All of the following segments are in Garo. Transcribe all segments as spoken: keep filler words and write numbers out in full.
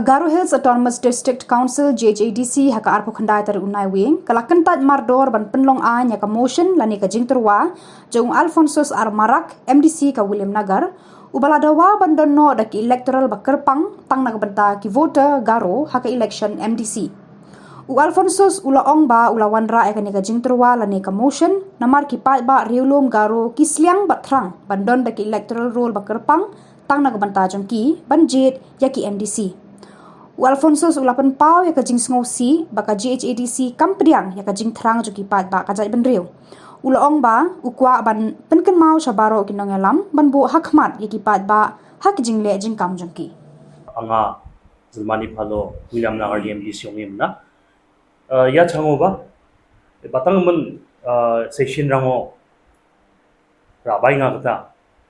Garo Hills Autonomous District Council, G H A D C, ha ka arphew khyndai tarik u Naiwieng ka la kyntait mardor ban pynlong aiñ ïa ka motion lane ka jingtyrwa jong u Alphonsus R Marak, M D C ka Williamnagar, uba la dawa ban don noh da ki electoral ba kyrpang tang na ka bynta ki voter Garo ha ka election M D C. U Alphonsus u la ong ba u la wanrah ïa kane ka jingtyrwa lane ka motion namar ki paidbah riewlum Garo ki sliang ba thrang ban don da ki electoral roll ba kyrpang tang na ka bynta jong ki ban jied ïa ki M D C. U Alphonsus u la pynpaw ïa ka jingsngewsih ba ka G H A D C kam pdiang ïa ka jingthrang jong ki paidbah ka jaitbynriew. U la ong ba u kwah ban pynkynmaw sha baroh ki nongïalam ban buh ha khmat ïa ki paidbah ha ki jingleh jingkam jong ki. Anga Zilmani Phalo, Williamnagar ni M D C ong·e mna. Uh, ia changoba, batanggimin, uh, session rango ra·baenga gita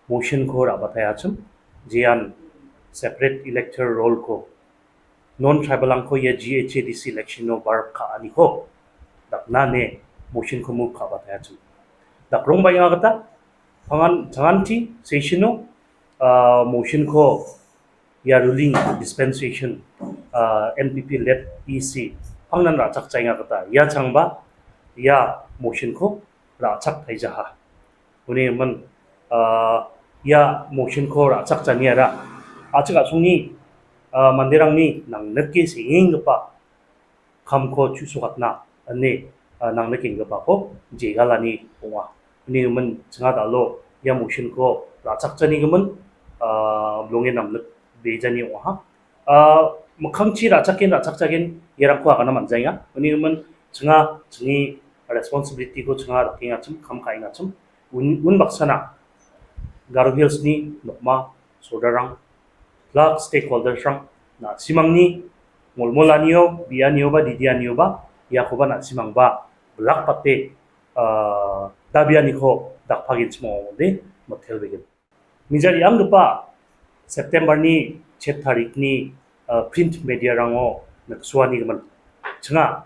motion ko ra·bataiachim, jean separate electoral roll ko non tribal angko ia G H A D C election o bar ka·aniko dakna ne motion ko move ka·bataiachim. Dakrongbaenga gita, pangan changanti session o, uh, motion ko ia ruling dispensation, ah, N P P led E C pangnan ra·chakjaenga gita ia changba ia motion ko ra·chak taijaha. Uni gimin, ah, ia motion ko ra·chakjaniara a·chik a·songni, ah, manderangni nangnike sengenggipa kamko chu·sokatna ine, ah, nangnikenggipako jegalani ong·a. Uni gimin chinga dal·o ia motion ko ra·chakjani gimin, ah, bilongen namnikbejani ong·aha. Ah, mikkangchi ra·chaken, ra·chakjagen iarangko agana man·jaenga. Uni gimin chinga chingni responsibility ko chinga dakengachim, kam ka·engachim. Un-, unbaksana Garo Hills ni nokma sordarrang, plak stakeholders-rang, na·simangni molmolanio, bianioba, didianioba, iakoba na·simangba bilakbate, ah, dabianiko dakpagenchim ong·ode mitelbegen. Mijari anggipa September-ni chet tarikni, ah, print media-rango niksoanigimin. Chinga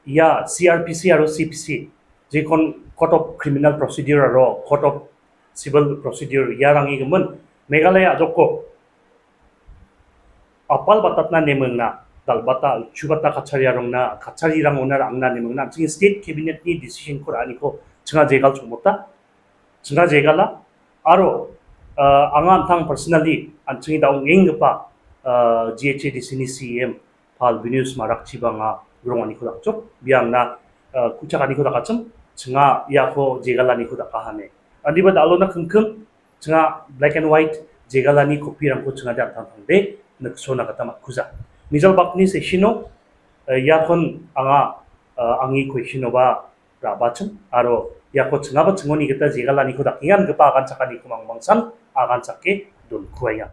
ia C R P C aro C P C, jekon Code of Criminal Procedure aro Code of Civil Procedure iarangni gimin Meghalaya a·jokko apal batatna nemingna, dal·bata, chubata kachariarangna, kacharirangona ra·angna nemingna, an·chingni state cabinet-ni decision-ko ra·aniko chinga jegal chongmota, chinga jegala, aro, ah, anga an·tang personally, an·chingni da·ongenggipa, ah, G H A D C-ni C E M, Pal Binius Marakchiba anga ronganiko dakchok. Bia angna, eh, ku·chakaniko dakachim, chinga iako jegalaniko dakahane. Andiba da·alona kingking, chinga black and white jegalani copy-rangko chingade an·tangtangde niksona gita matkuja. Mijalbakni session-o, eh, iakon anga, eh, angni question-oba ra·bachim, aro iako chingaba chingoni gita jegalaniko dakengangipa aganchakaniko mangmangsan aganchake donkuaenga.